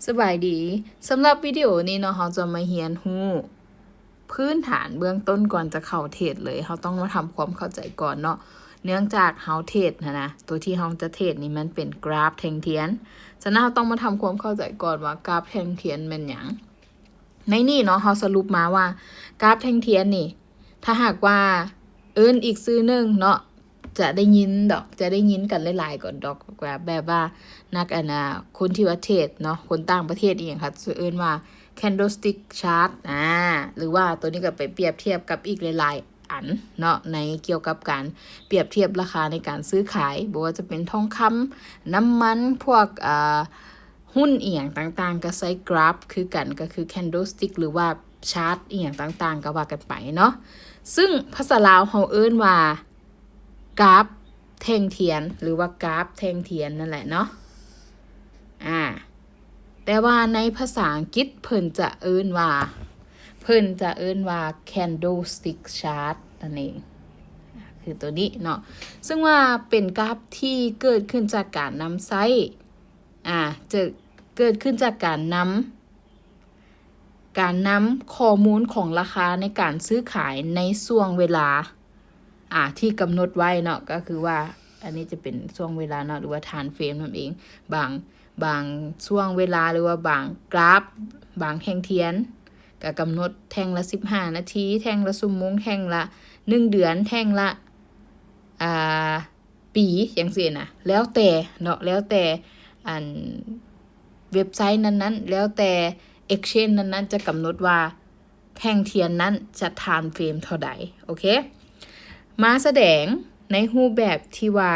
ສະບາຍດີ. ສຳລັບວິດີໂອນີ້ເນາະ ເຮົາຈະມາຮຽນຮູ້ພື້ນຖານເບື້ອງຕົ້ນກ່ອນຈະເຂົ້າເທຣດເລີຍ. ເຮົາຕ້ອງມາທຳຄວາມເຂົ້າໃຈກ່ອນເນາະ. ເນື່ອງຈາກເຮົາເທຣດຫັ້ນນະ ຕົວທີ່ເຮົາຈະເທຣດນີ້ມັນເປັນກຣາຟແທ່ງທຽນ. ສະນັ້ນເຮົາຕ້ອງມາທຳຄວາມເຂົ້າໃຈກ່ອນວ່າກຣາຟແທ່ງທຽນແມ່ນຫຍັງ. ໃນນີ້ເນາະ ເຮົາສະຫຼຸບມາວ່າກຣາຟແທ່ງທຽນນີ້ ຖ້າຫາກວ່າເອີ້ນອີກຊື່ໜຶ່ງເນາະ ຈະໄດ້ຍິນດອກ ຈະໄດ້ຍິນກັນຫຼາຍໆກ່ອນດອກ ວ່າແບບວ່ານັກ ອັນນ່າ ຄົນທີ່ວ່າເທຣດເນາະ ຄົນຕ່າງປະເທດອີ່ຫຍັງ ເຂົາຈະເອີ້ນວ່າ candlestick chart ອາ ຫຼືວ່າໂຕນີ້ກໍໄປປຽບທຽບກັບອີກຫຼາຍໆອັນເນາະ ໃນກ່ຽວກັບການປຽບທຽບລາຄາໃນການຊື້ຂາຍ ບໍ່ວ່າຈະເປັນທອງຄຳ, ນ້ຳມັນ, ພວກ ອາ ຫຸ້ນອີ່ຫຍັງຕ່າງໆ ກໍໃຊ້ກຣາຟຄືກັນ ກໍຄື candlestick ຫຼືວ່າ chart ອີ່ຫຍັງຕ່າງໆ ກໍວ່າກັນໄປເນາະ. ຊຶ່ງພາສາລາວເຮົາເອີ້ນວ່າກາບແທ່ງທຽນ ຫຼືວ່າກາບແທ່ງທຽນນັ້ນແຫຼະເນາະ. ອາ ແຕ່ວ່າໃນພາສາອັງກິດເພິ່ນຈະເອີ້ນວ່າ ເພິ່ນຈະເອີ້ນວ່າ candlestick chart ນັ້ນເອງ ຄືໂຕນີ້ເນາະ. ຊຶ່ງວ່າເປັນກາບທີ່ເກີດຂຶ້ນຈາກການນຳໃຊ້ ອາ ຈະເກີດຂຶ້ນຈາກການນຳ ການນຳຂໍ້ມູນຂອງລາຄາໃນການຊື້ຂາຍໃນຊ່ວງເວລາ ອາ ທີ່ກຳນົດໄວ້ເນາະ ກໍຄືວ່າ ອັນນີ້ຈະເປັນຊ່ວງເວລາເນາະ ຫຼືວ່າ time frame ນັ້ນເອງ. ບາງ ບາງຊ່ວງເວລາ ຫຼືວ່າບາງກຣາຟ ບາງແທ່ງທຽນ ກໍກຳນົດແທ່ງລະສິບຫ້ານາທີ, ແທ່ງລະຊົ່ວໂມງ, ແທ່ງລະໜຶ່ງເດືອນ, ແທ່ງລະ ອາ ປີ ຈັ່ງຊີ້ນະ ແລ້ວແຕ່ເນາະ ແລ້ວແຕ່ອັນເວັບໄຊນັ້ນໆ ແລ້ວແຕ່ exchange ນັ້ນໆ ຈະກຳນົດວ່າແທ່ງທຽນນັ້ນຈະ time frame ເທົ່າໃດ. ໂອເຄ ມາສະແດງໃນຮູບແບບທີ່ວ່າ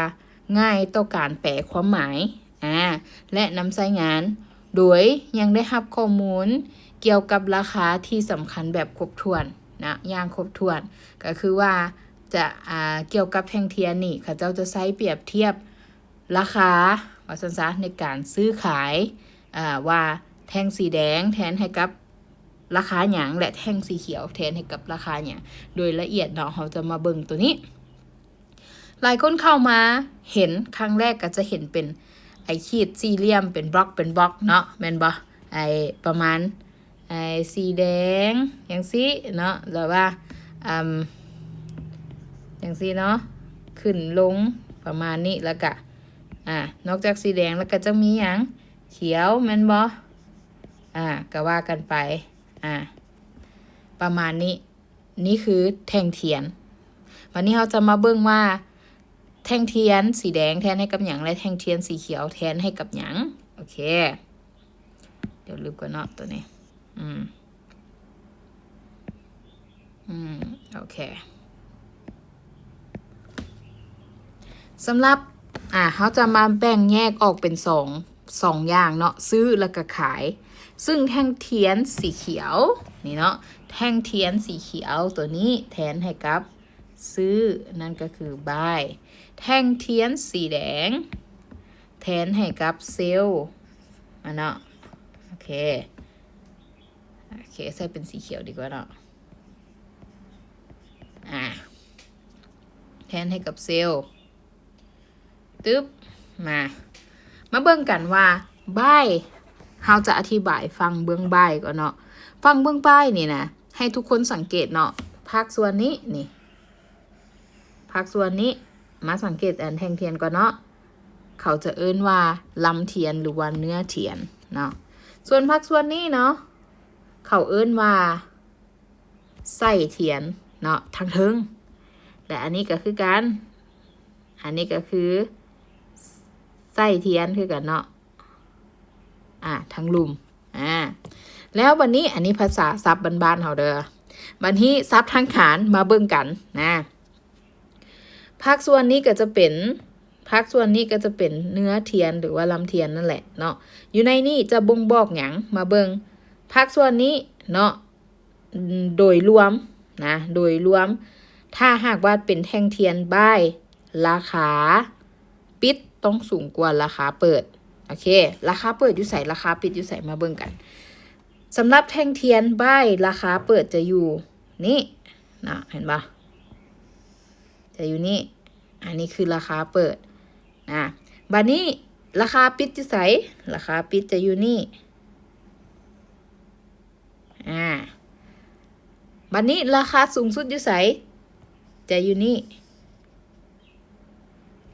ງ່າຍຕໍ່ການແປຄວາມໝາຍ ອາ ແລະ ນຳໃຊ້ງານ ໂດຍຍັງໄດ້ຮັບຂໍ້ມູນກ່ຽວກັບລາຄາທີ່ສຳຄັນແບບຄົບຖ້ວນນະ ຢ່າງຄົບຖ້ວນ ກໍຄືວ່າ ຈະ ອາ ກ່ຽວກັບແທ່ງທຽນນີ້ ເຂົາເຈົ້າຈະໃຊ້ປຽບທຽບລາຄາ ວ່າຊັ້ນຊະ ໃນການຊື້ຂາຍ ອາ ວ່າແທ່ງສີແດງແທນໃຫ້ກັບລາຄາຫຍັງ ແລະ ແທ່ງສີຂຽວແທນໃຫ້ກັບລາຄາຫຍັງ ໂດຍລະອຽດເນາະ. ເຮົາຈະມາເບິ່ງໂຕນີ້ ຫຼາຍຄົນເຂົ້າມາເຫັນຄັ້ງແລກກໍຈະເຫັນເປັນໄອ້ຂີດສີ່ຫຼ່ຽມ ເປັນບລັອກ ເປັນບລັອກເນາະ ແມ່ນບໍ່? ໄອ້ປະມານ ໄອ້ສີແດງຈັ່ງຊີ້ເນາະ ແລ້ວວ່າ ອາ ຈັ່ງຊີ້ເນາະ ຂຶ້ນລົງປະມານນີ້ ແລ້ວກະ ອາ ນອກຈາກສີແດງແລ້ວກະຈະມີຫຍັງ? ຂຽວແມ່ນບໍ່? ອາ ກະວ່າກັນໄປ ອາ ປະມານນີ້. ນີ້ຄືແທ່ງທຽນ. ບັດນີ້ເຮົາຈະມາເບິ່ງວ່າແທ່ງທຽນສີແດງແທນໃຫ້ກັບຫຍັງ ແລະ ແທ່ງທຽນສີຂຽວແທນໃຫ້ກັບຫຍັງ. ໂອເຄ ດຽວລຶບກ່ອນເນາະໂຕນີ້ ອືມ ອືມ ໂອເຄ. ສຳລັບ ອາ ເຮົາຈະມາແບ່ງແຍກອອກເປັນສອງ ສອງຢ່າງເນາະ ຊື້ແລ້ວກໍຂາຍ. ຊຶ່ງແທ່ງທຽນສີຂຽວນີ້ເນາະ ແທ່ງທຽນສີຂຽວໂຕນີ້ແທນໃຫ້ກັບຊື້ ນັ້ນກໍຄື buy. ແທ່ງທຽນສີແດງແທນໃຫ້ກັບ sell ອະເນາະ. ໂອເຄ ໂອເຄ ໃສ່ເປັນສີຂຽວດີກວ່າເນາະ ອາ ແທນໃຫ້ກັບ sell. ຕຶບ ມາ ມາເບິ່ງກັນວ່າ buy ເຮົາຈະອະທິບາຍຝັ່ງເບື້ອງ buy ກ່ອນເນາະ. ຝັ່ງເບື້ອງ buy ນີ້ນະ ໃຫ້ທຸກຄົນສັງເກດເນາະ ພາກສ່ວນນີ້ ນີ້ ພາກສ່ວນນີ້ ມາສັງເກດອັນແທ່ງທຽນກ່ອນເນາະ ເຂົາຈະເອີ້ນວ່າລຳທຽນ ຫຼືວ່າເນື້ອທຽນເນາະ. ສ່ວນພາກສ່ວນນີ້ເນາະ ເຂົາເອີ້ນວ່າ ໄສ້ທຽນເນາະ ທາງເທິງ ແລະ ອັນນີ້ກໍຄືກັນ ອັນນີ້ກໍຄືໄສ້ທຽນຄືກັນເນາະ ອາ ທາງລຸ່ມ ອາ ແລ້ວບັດນີ້ ອັນນີ້ພາສາສັບບ້ານໆເຮົາເດີ. ບັດນີ້ສັບທາງການມາເບິ່ງກັນນະ. ພາກສ່ວນນີ້ກໍຈະເປັນ ພາກສ່ວນນີ້ກໍຈະເປັນເນື້ອທຽນ ຫຼືວ່າລຳທຽນນັ້ນແຫຼະເນາະ. ຢູ່ໃນນີ້ຈະບົ່ງບອກຫຍັງ? ມາເບິ່ງພາກສ່ວນນີ້ເນາະ ໂດຍລວມນະ ໂດຍລວມ ຖ້າຫາກວ່າເປັນແທ່ງທຽນ buy ລາຄາປິດຕ້ອງສູງກວ່າລາຄາເປີດ. ໂອເຄ ລາຄາເປີດຢູ່ໃສ? ລາຄາປິດຢູ່ໃສ? ມາເບິ່ງກັນ. ສຳລັບແທ່ງທຽນ buy ລາຄາເປີດຈະຢູ່ນີ້ ນະ ເຫັນບໍ່? ຈະຢູ່ນີ້ ອັນນີ້ຄືລາຄາເປີດນະ. ບາດນີ້ລາຄາປິດຢູ່ໃສ? ລາຄາປິດຈະຢູ່ນີ້ ອາ ບັດນີ້ລາຄາສູງສຸດຢູ່ໃສ? ຈະຢູ່ນີ້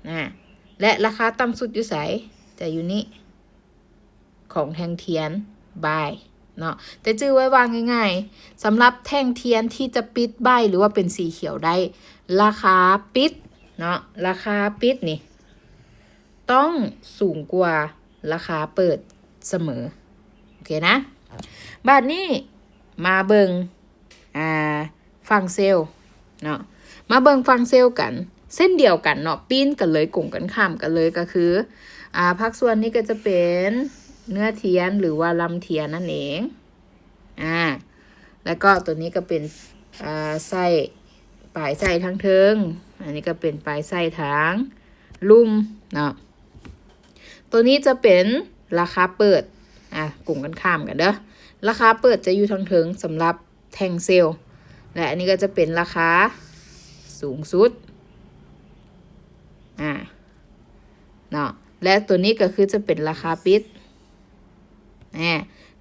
ອາ ແລະ ລາຄາຕ່ຳສຸດຢູ່ໃສ? ຈະຢູ່ນີ້ ຂອງແທ່ງທຽນ buy ເນາະ. ແຕ່ຈື່ໄວ້ວ່າງ່າຍໆ ສຳລັບແທ່ງທຽນທີ່ຈະປິດ buy ຫຼືວ່າເປັນສີຂຽວໄດ້ ລາຄາປິດເນາະ ລາຄາປິດນີ້ ຕ້ອງສູງກວ່າລາຄາເປີດສະເໝີ. ໂອເຄນະ? ບາດນີ້ມາເບິ່ງ ອ່າ ຝັ່ງເຊວເນາະ ມາເບິ່ງຝັ່ງເຊວກັນ ເຊັ່ນດຽວກັນເນາະ ປີ້ນກັນເລີຍ ກົງກັນຂ້າມກັນເລີຍ ກໍຄື ອ່າ ພາກສ່ວນນີ້ກໍຈະເປັນເນື້ອທຽນ ຫຼືວ່າລຳທຽນນັ້ນເອງ. ອາ ແລ້ວກໍຕົວນີ້ກໍເປັນ ອາ ໄສ້ ປາຍໄສ້ທາງເທິງ ອັນນີ້ກໍເປັນປາຍໄສ້ທາງລຸ່ມເນາະ. ຕົວນີ້ຈະເປັນລາຄາເປີດ ອາ ກົງກັນຂ້າມກັນເດີ ລາຄາເປີດຈະຢູ່ທາງເທິງສຳລັບແທ່ງເຊວ ແລະ ອັນນີ້ກໍຈະເປັນລາຄາສູງສຸດ ອາ ເນາະ ແລະ ຕົວນີ້ກໍຄືຈະເປັນລາຄາປິດ ແນ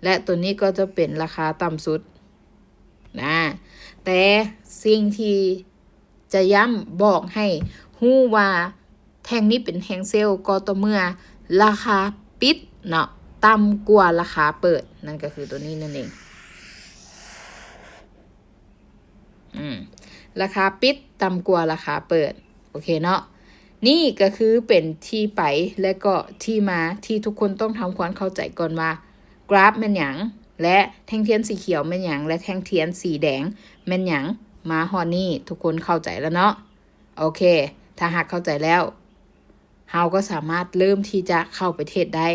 ແລະ ຕົວນີ້ກໍຈະເປັນລາຄາຕ່ຳສຸດນະ. ແຕ່ສິ່ງທີ່ຈະຢ້ຳບອກໃຫ້ຮູ້ວ່າແທ່ງນີ້ເປັນແທ່ງເຊວ ກໍຕໍ່ເມື່ອລາຄາປິດເນາະ ຕ່ຳກວ່າລາຄາເປີດ ນັ້ນກໍຄືຕົວນີ້ນັ້ນເອງ. ອືມ ລາຄາປິດຕ່ຳກວ່າລາຄາເປີດ ໂອເຄເນາະ. ນີ້ກໍຄືເປັນທີ່ໄປ ແລະ ກໍທີ່ມາທີ່ທຸກຄົນຕ້ອງທຳຄວາມເຂົ້າໃຈກ່ອນວ່າ ກຣາຟແມ່ນຫຍັງ ແລະ ແທ່ງທຽນສີຂຽວແມ່ນຫຍັງ ແລະ ແທ່ງທຽນສີແດງແມ່ນຫຍັງ. ມາຮອດນີ້ທຸກຄົນເຂົ້າໃຈແລ້ວເນາະ? ໂອເຄ ຖ້າຫາກເຂົ້າໃຈແລ້ວ ເຮົາກໍສາມາດເລີ່ມທີ່ຈະເຂົ້າໄປເທຣດໄດ້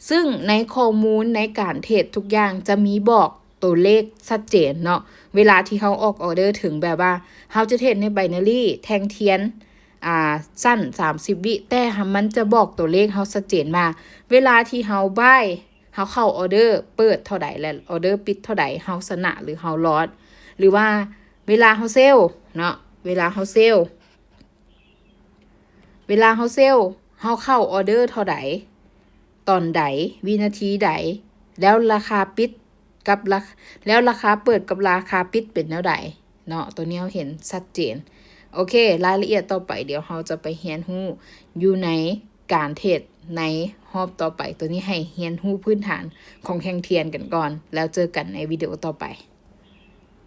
ຊຶ່ງໃນຂໍ້ມູນໃນການເທຣດທຸກຢ່າງຈະມີບອກຕົວເລກຊັດເຈນເນາະ ເວລາທີ່ເຮົາອອກອອເດີ ເຖິງແບບວ່າເຮົາຈະເທຣດໃນໄບນາຣີ ແທ່ງທຽນ ອ່າ ສັ້ນສາມສິບວິ ແຕ່ມັນຈະບອກຕົວເລກເຮົາຊັດເຈນວ່າ ເວລາທີ່ເຮົາບາຍ ເຮົາເຂົ້າອອເດີເປີດເທົ່າໃດ ແລະ ອອເດີປິດເທົ່າໃດ ເຮົາຊະນະ ຫຼື ເຮົາລອດ ຫຼືວ່າເວລາເຮົາເຊວເນາະ ເວລາເຮົາເຊວ ເວລາເຮົາເຊວ ເຮົາເຂົ້າອອເດີເທົ່າໃດ ຕອນໃດ ວິນາທີໃດ ແລ້ວລາຄາປິດກັບລາ ແລ້ວລາຄາເປີດກັບລາຄາປິດເປັນແນວໃດເນາະ. ຕົວນີ້ເຮົາເຫັນຊັດເຈນ. ໂອເຄ ລາຍລະອຽດຕໍ່ໄປ ດຽວເຮົາຈະໄປຮຽນຮູ້ຢູ່ໃນການເທຣດໃນຮອບຕໍ່ໄປ. ຕົວນີ້ໃຫ້ຮຽນຮູ້ພື້ນຖານຂອງແທ່ງທຽນກັນກ່ອນ ແລ້ວເຈີກັນໃນວິດີໂອຕໍ່ໄປ.